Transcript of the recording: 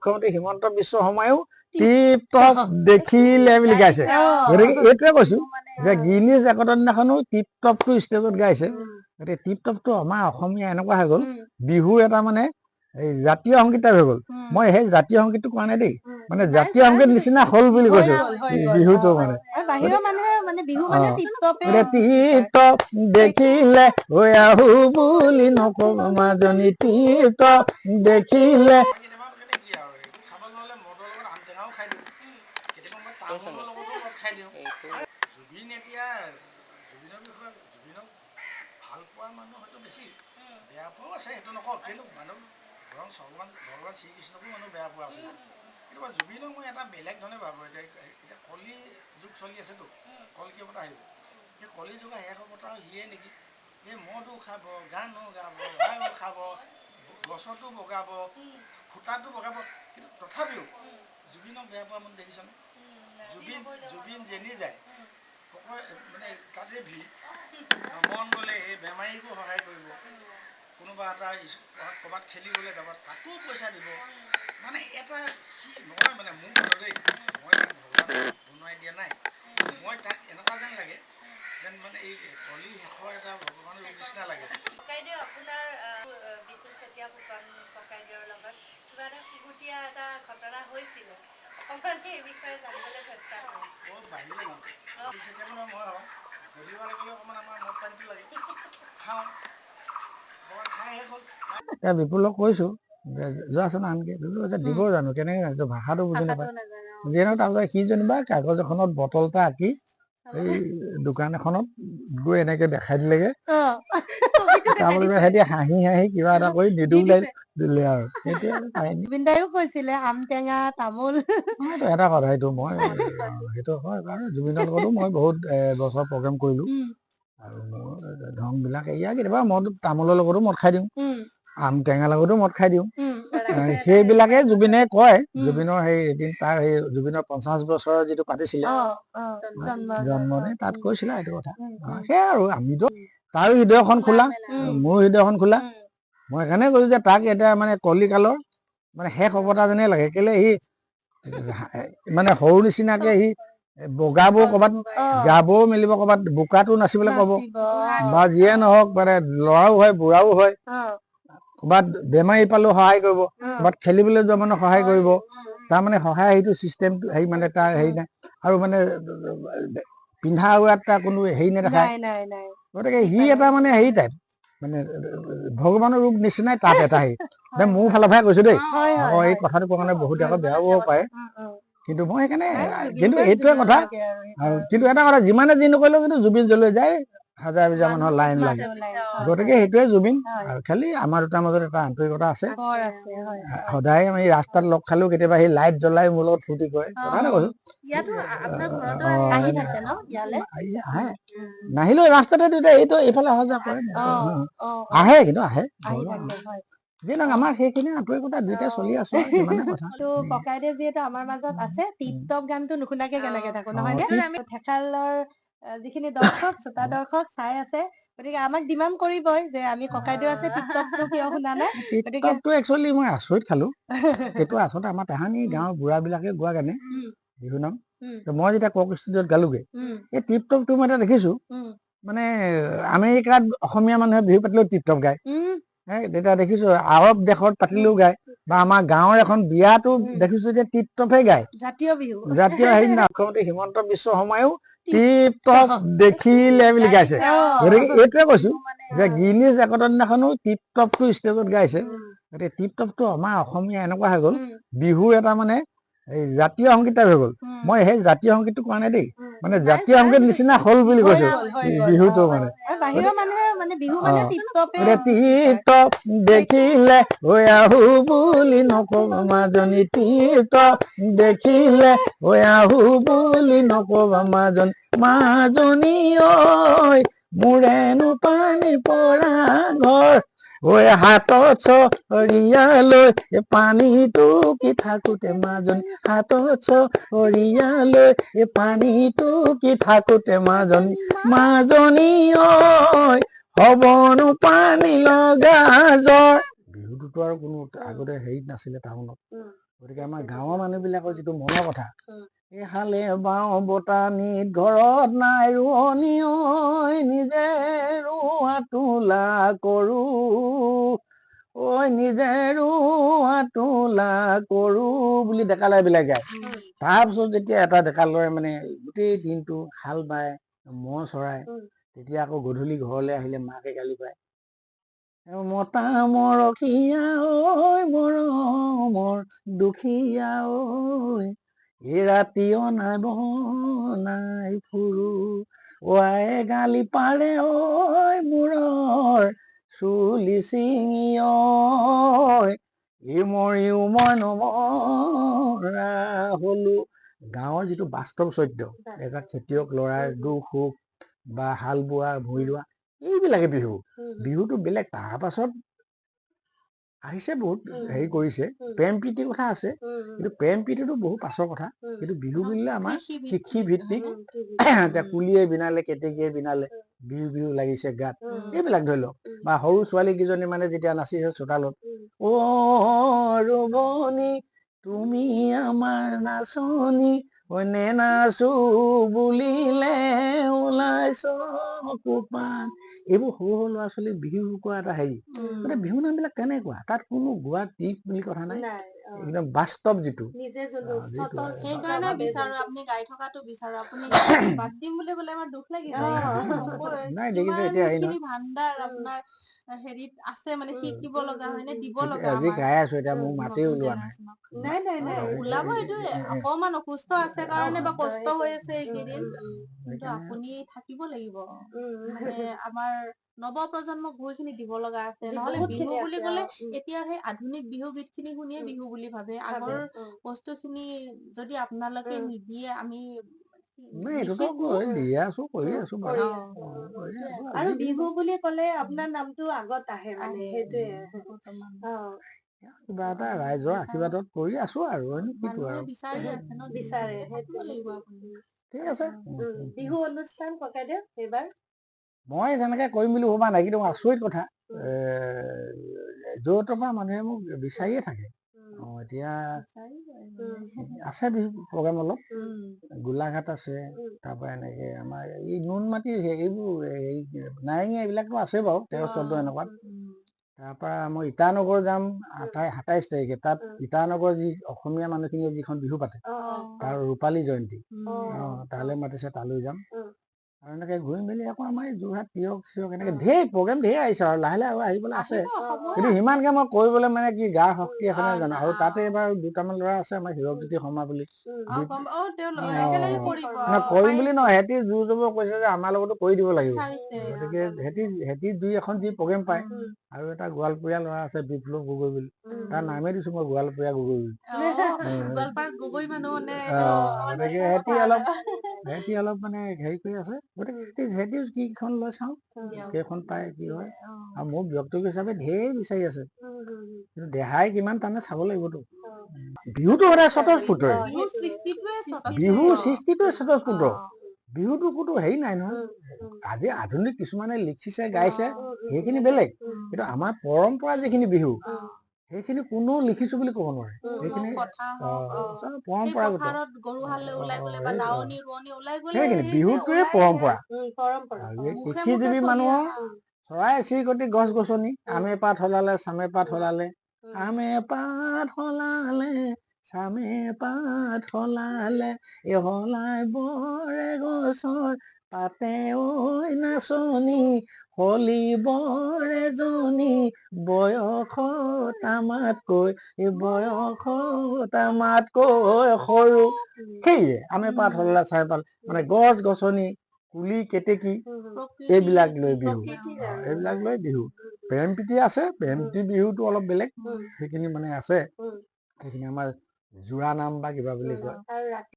মুখ্যমন্ত্ৰী Himanta Biswa শৰ্মায়ো tip top দেখিলে বুলি গাইছে। গতিকে এইটোৱে কৈছো যে গিনিজ ৰেকৰ্ডৰ দিনাখনো টিপ টপটো ষ্টেজত গাইছে। গতিকে টিপ টপটো আমাৰ অসমীয়া এনেকুৱা হৈ গ'ল, বিহু এটা মানে এই জাতীয় সংগীত টাইপ হৈ গ'ল। মই সেই জাতীয় সংগীতটো কোৱা নাই দেই, মানে জাতীয় সংগীত নিচিনা হ'ল বুলি কৈছো বিহুটো মানে। বাহিৰৰ মানুহে মানে বিহু মানে টিপ টপে। টিপ টপ দেখিলে ঐ আহো বুলি নকব মাজনী, টিপ টপ দেখিলে। কেতিয়াবা মানে কি আৰু একো খাব নহ'লে মদৰ লগত আম টেঙাও খাই দিওঁ, কেতিয়াবা মই তামোলৰ লগতো মদ খাই দিওঁ। জুবিন এতিয়া জুবিনৰ বিষয়ে, জুবিনক ভাল পোৱা মানুহ হয়তো বেছি, বেয়া পোৱাও আছে, সেইটো নকওঁ। কিন্তু মানুহ বৰং ভগৱান শ্ৰীকৃষ্ণকো মানুহ বেয়া পোৱা আছে। কিন্তু মই জুবিনক মই এটা বেলেগ ধৰণে ভাবোঁ। এতিয়া কলি যুগ চলি আছেতো, কল্কি অৱতাৰ আহিব। সেই কলি যুগৰ শেষ অৱতাৰ সিয়ে নেকি? এই মদো খাব, গানো গাব, ভাঙো খাব, গছতো বগাব, খুটাটো বগাব, কিন্তু তথাপিও জুবিনক বেয়া পোৱা মানুহ দেখিছনে? জুবিন যেনি যায় মানে তাতে ভিৰ। মন গ'লে সেই বেমাৰীকো সহায় কৰিব, কোনোবা এটা ক'ৰবাত খেলিবলৈ যাব তাকো পইচা দিব। মানে এটা সি নহয়, মানে মোৰ কথা দেই, মই তাক ভগৱান বনোৱাই দিয়া নাই। মই তাক এনেকুৱা যেন লাগে যেন মানে এই কলি শেষৰ এটা ভগৱানৰ নিচিনা লাগে। ককাইদেউ, আপোনাৰ বিপুল চেতিয়া ফুকন ককাইদেউৰ লগত কিবা এটা খুহুতীয়া এটা ঘটনা হৈছিলে, অকণমান সেই বিষয়ে জানিবলৈ চেষ্টা কৰিম। বহুত বাহিৰলৈ যাওঁতে বিপুল চেতিয়া মানে মই হওঁ, গধূলি হোৱাৰ লগে লগে অকণমান আমাৰ মদ পানীটো লাগে, খাওঁ, অকণমান খাই শেষ হ'ল। এতিয়া বিপুলক কৈছো যে যোৱাচোন আনগে। বিপুল কৈছে দিব জানো কেনেকে, ভাষাটো বুজি নাপায়। যিয়ে নহওক, তাৰপিছত সি যেনিবা কাগজ এখনত বটল এটা আঁকি এই দোকান এখনত গৈ এনেকে দেখাই দিলেগে। তাৰপিছত সিহঁতি হাঁহি হাঁহি কিবা এটা কৰি নিদো দিলে আৰু সেইটোৱে আৰু কাহিনী। জুবিন দায়ো কৈছিলে আম টেঙা তামোল। সেইটো এটা কথা, সেইটো মই সেইটো হয় বাৰু। জুবিনৰ লগতো মই বহুত বছৰ প্ৰগ্ৰেম কৰিলো আৰু মোৰ ধংবিলাক এয়া কেতিয়াবা মদ তামোলৰ লগতো মদ খাই দিওঁ, আম টেঙাৰ লগতো মদ খাই দিওঁ। সেইবিলাকে জুবিনে কয়। জুবিনৰ সেই এদিন তাৰ সেই জুবিনৰ 50 বছৰৰ যিটো পাতিছিলে জন্মদিন, তাত কৈছিলে এইটো কথা। সেয়াই আৰু আমিতো তাৰো হৃদয়খন খোলা, মোৰ হৃদয়খন খোলা। মই সেইকাৰণে কৈছো যে তাক এতিয়া মানে কলিকালৰ মানে শেষ অৱতাৰ যেনেই লাগে। কেলে সি মানে সৰু নিচিনাকে সি বগাবও ক'ৰবাত, গাবও মেলিব ক'ৰবাত, বোকাটো নাচিবলৈ ক'ব বা যিয়ে নহওক, মানে ল'ৰাও হয় বুঢ়াও হয়, ক'ৰবাত বেমাৰী পালেও সহায় কৰিব, ক'ৰবাত খেলিবলৈ যোৱা মানুহক সহায় কৰিব। তাৰ মানে সহায় সেইটো চিষ্টেমটো হেৰি মানে তাৰ হেৰি নাই আৰু মানে পিন্ধা উৰাত তাৰ কোনো হেৰি নেদেখায়। গতিকে সি এটা মানে হেৰি টাইপ মানে ভগৱানৰ ৰূপ নিচিনাই তাত এটা হেৰি। মোৰ ফালৰ পৰাই কৈছো দেই, এই কথাটো কোৱা কাৰণে বহুত আকৌ বেয়াও হ'ব পাৰে, কিন্তু মই সেইকাৰণে কিন্তু এইটোৱে কথা। আৰু কিন্তু এটা কথা, যিমানে যি নকৰিলেও কিন্তু জুবিন যলৈ যায় হাজাৰ হাজাৰ মানুহৰ লাইন লাগে। গতিকে সেইটোৱে জুবিন। আৰু খালি আমাৰ দুটাৰ মাজত এটা আন্তৰিকতা আছে। সদায় আমি ৰাস্তাত লগ খালেও কেতিয়াবা সি লাইট জ্বলাই মোৰ লগত ফূৰ্তি কৰে। কথা এটা কৈছো, আহে নাহিলেও ৰাস্তাতে দুটা এইটো এইফালে অহা যোৱা কৰে, আহে কিন্তু আহে। যি নহওক আমাৰ সেইখিনি আন্তৰিকতা দুইটাই চলি আছো, সিমানে কথা। তো ককাইদেউ যিহেতু আমাৰ মাজত আছে, টিপ টপ গানটো নুশুনাকে কেনেকে থাকো নহয় নে? ঠেকালৰ যিখিনি দৰ্শক শ্ৰোতা দৰ্শক চাই আছে, গতিকে আমাক ডিমাণ্ড কৰিবই যে আমি ককাইদেউ আছে টিপ টপটো কিয় শুনা নাই। টিপ টপটো একচুৱেলি মই আচৰিত খালো। সেইটো আচলতে আমাৰ তাহানি গাঁৱৰ বুঢ়াবিলাকে গোৱা গানে বিহু নাম। মই যেতিয়া কক ষ্টুডিঅ'ত গালোগে এই টিপ টপটো মই এটা দেখিছো, মানে আমেৰিকাত অসমীয়া মানুহে বিহু পাতিলেও টিপ টপ গায়, তেতিয়া দেখিছো আৰৱ দেশত পাতিলেও গায়, বা আমাৰ গাঁৱৰ এখন বিয়াতো দেখিছো যে টিপ টপহে গায়। জাতীয় বিহু, জাতীয় হেৰি না। মুখ্যমন্ত্ৰী হিমন্ত বিশ্ব শৰ্মায়ো টিপ টপ দেখিলে বুলি গাইছে। গতিকে এইটোৱে কৈছো যে গিনিজ ৰেকৰ্ডৰ দিনাখনো টিপ টপটো ষ্টেজত গাইছে। গতিকে টিপ টপটো আমাৰ অসমীয়া এনেকুৱা হৈ গ'ল, বিহু এটা মানে এই জাতীয় সংগীত টাইপ হৈ গ'ল। মই সেই জাতীয় সংগীতটো কোৱা নাই দেই, মানে জাতীয় সংগীত নিচিনা হ'ল বুলি কৈছো বিহুটো মানে। টিপ টপ দেখিলে ঐ আহো বুলি নকবা মাজনী, টিপ টপ দেখিলে ঐ আহো বুলি নকবা মাজনী, মাজনী ঐ মোৰেনো পানী পৰা ঘৰ, ঐ হাতত চৰিয়ালৈ পানীটো কি থাকোতে মাজনী, হাতত চৰিয়ালৈ পানীটো কি থাকোতে মাজনী, মাজনী ঐ হ'বনো পানী লগা জ্বৰ। বিহুটোতো আৰু কোনো আগতে হেৰিত নাছিলে টাউনত, গতিকে আমাৰ গাঁৱৰ মানুহবিলাকৰ যিটো মনৰ কথা, উম। এই হালে বাওঁ বটানীত ঘৰত নাই ৰোৱনী ঐ, নিজে ৰোৱা তোলা কৰো ঐ, নিজে ৰোৱা তোলা কৰো বুলি ডেকা ল'ৰাবিলাক গায়। তাৰপিছত যেতিয়া এটা ডেকা ল'ৰাই মানে গোটেই দিনটো হাল বায়, ম'হ চৰায়, তেতিয়া আকৌ গধূলি ঘৰলৈ আহিলে মাকে গালি পায়, মতা মৰখীয়া ঐ, মৰমৰ দুখীয়া ঐ, এই ৰাতি অনাই বনাই ফুৰো, ৱাই গালি পাৰে ঐ, মূৰৰ চুলি ছিঙি ঐ, এই মৰিও মই নমৰা হলো। গাঁৱৰ যিটো বাস্তৱ চৰিত্ৰ, এটা খেতিয়ক ল'ৰাৰ দুখ সুখ বা হাল বোৱা, ভূঁই ৰোৱা, এইবিলাকে বিহু। বিহুটো বেলেগ। তাৰ পাছত আহিছে বহুত হেৰি কৰিছে, প্ৰেম প্ৰীতিৰ কথা আছে, কিন্তু প্ৰেম প্ৰীতিটো বহু পাছৰ কথা। কিন্তু বিহু বুলিলে আমাৰ কৃষি ভিত্তিক, এতিয়া কুলিয়ে বিনালে, কেতেকীয়ে বিনালে, বিহু বিহু লাগিছে গাত, এইবিলাক ধৰি লওক। বা সৰু ছোৱালী কেইজনী মানে যেতিয়া নাচিছে চোতালত, অ ৰুবনী তুমি আমাৰ নাচনী, অনে নাচো বুলিলে ওলাই চকুপান, এইবোৰ সৰু সৰু ল'ৰা ছোৱালীক বিহু শিকোৱা এটা হেৰি। মানে বিহু নামবিলাক তেনেকুৱা, তাত কোনো গোৱা টিপ বুলি কথা নাই, একদম বাস্তৱ যিটো। নিজে যোনটো যিটো স্বতঃ সেইকাৰণে স্ফূৰ্তভাৱে বিচাৰো, যোনটো। আপুনি গাই থকাটো বিচাৰো। আপুনি বাদ দিম বুলি ক'লে আমাৰ দুখ লাগি যায়। নাই, দেখিছে এতিয়া হেৰি ইমানখিনি নহয়। ভাণ্ডাৰ আপোনাৰ হেৰিত আছে, মানে শিকিব লগা হয়নে, দিব লগা আজি আমাৰ গাই আছো, এতিয়া মোৰ মাতেই নতুন ওলোৱা নাই। জেনেৰেশ্যনক। নাই নাই নাই, ওলাব, এইটো অকমান অসুস্থ আছে কাৰণে বা অসুস্থ, কষ্ট হৈ সেইটোৱে। আছে এইকেইদিন, কিন্তু আপুনি থাকিব লাগিব। মানে আমাৰ নৱ প্ৰজন্মক বহুখিনি দিব লগা আছে। নহলে বিহু বহুতখিনি বুলি আছে, ক'লে এতিয়া সেই আধুনিক বিহু গীত খিনি শুনিয়ে বিহু বুলি ভাবে। ভাবে, আগৰ বস্তুখিনি যদি আপোনালোকে নিদিয়ে, আমি নাই, এইটোতো নিশিকো। দিয়ে আছো, কৰি আছো বাৰু। কৰি আছে। কৰি আছো। আৰু বিহু বুলি ক'লে আপোনাৰ নামটো আগত আহে মানে, আহে। সেইটোয়ে। বৰ্তমান কিবা এটা ৰাইজৰ আশীৰ্বাদত কৰি আছো আৰু কিটো মানুহে আৰু বিচাৰি আছে ন, বিচাৰে, গতিকে থাকিব সেইটোৱে। লাগিব আপুনি। ঠিক আছে। বিহু অনুষ্ঠান ককাইদেউ এইবাৰ মই তেনেকে কৰিম বুলি ভবা নাই, কিন্তু আচৰিত কথা, য'ৰ পৰা মানুহে মোক বিচাৰিয়ে থাকে। এতিয়া বিচাৰিবই। আছে বিহু প্ৰগ্ৰেম অলপ, গোলাঘাট আছে, তাৰপৰা এনেকে আমাৰ এই নুনমাটি, এইবোৰ এই নাৰেঙী এইবিলাকতো আছে বাৰু, 13 14 এনেকুৱাত। তাৰপৰা মই ইটানগৰ যাম 28 তাৰিখে। তাত ইটানগৰ যি অসমীয়া মানুহখিনিয়ে যিখন বিহু পাতে, তাৰ ৰূপালী জয়ন্তী, তালৈ মাতিছে, তালৈ যাম। আৰু এনেকে ঘূৰি মেলি আকৌ আমাৰ এই যোৰহাট, তিয়ক চিয়ক এনেকে ঢেৰ প্ৰগ্ৰেম ঢেৰ আহিছে, আৰু লাহে লাহে আৰু আহিবলৈ আছে। আহিব, সময় কিন্তু আছে। সিমানকে মই কৰিবলৈ মানে কি গাৰ শক্তি আছে নাই জানো। আৰু না। তাতে এবাৰ দুটামান ল'ৰা আছে আমাৰ, হীৰকজ্যোতি শৰ্মা বুলি। গম, তেওঁ একেলগে কৰিব। মানে কৰিম বুলি নহয়, সিহঁতি জোৰ জবৰ কৈছে যে আমাৰ লগতো কৰি দিব লাগিব। বিচাৰিছে, গতিকে সিহঁতি দুই এখন যি প্ৰগ্ৰেম পায়। আৰু এটা গোৱালপৰীয়া ল'ৰা আছে বিপ্লৱ গগৈ বুলি, তাৰ নামেই দিছো মই গোৱালপৰীয়া গগৈ বুলি। গোৱালপাৰাত গগৈ মানুহ মানে গতিকে সিহঁতি অলপ মানে হেৰি কৰি আছে। গতিকে সিহঁতি কিখন লৈ চাওঁ, কেইখন পায় কি হয়। আৰু মোৰ ব্যক্তিগত হিচাপে ঢেৰ বিচাৰি আছে, কিন্তু দেহাই কিমান টানে চাব লাগিবতো। বিহুটো সদায় স্বতঃস্ফূৰ্তই, বিহু সৃষ্টিটোৱে স্বতঃস্ফূৰ্ত। বিহু সৃষ্টিটোৱে স্বতঃস্ফূৰ্ত। বিহুটো কোনো হেৰি নাই নহয়। আজি আধুনিক কিছুমানে লিখিছে, গাইছে, সেইখিনি বেলেগ, কিন্তু আমাৰ পৰম্পৰা যিখিনি বিহু, সেইখিনি কোনো লিখিছো বুলি ক'ব নোৱাৰে। সেইখিনি কথা হওক, চব সেই পৰম্পৰাগত। পথাৰত গৰু হাল লৈ ওলাই গ'লে বা দাৱনী ৰোৱনী ওলাই গ'লে সেইখিনি এই যে বিহুটোৱে ওলাই পৰম্পৰা। পৰম্পৰা। আৰু এই মুখে কৃষিজীৱী মুখে চলি মানুহৰ অহা। চৰাই চিৰিকটি গছ গছনি, আমে পাত সলালে চামে পাত সলালে, আমে পাত সলালে চামে পাত সলালে, এই সলাই বৰে গছৰ পাতে ঐ নাচনী, হলি বৰে জনী বয়সত আমাতকৈ, এই বয়সত আমাতকৈ সৰু। সেয়ে আমে পাত সলালে চামে পাত, মানে গছ গছনি কুলি কেতেকী প্ৰকৃতি, এইবিলাক লৈ বিহু, প্ৰকৃতিৰ আৰু। এইবিলাক লৈ বিহু। প্ৰেম প্ৰীতি আছে, প্ৰেম প্ৰীতি বিহুটো অলপ বেলেগ, সেইখিনি মানে আছে, সেইখিনি আমাৰ যোৰা নাম বা কিবা বুলি কয়। আৰু ৰাতি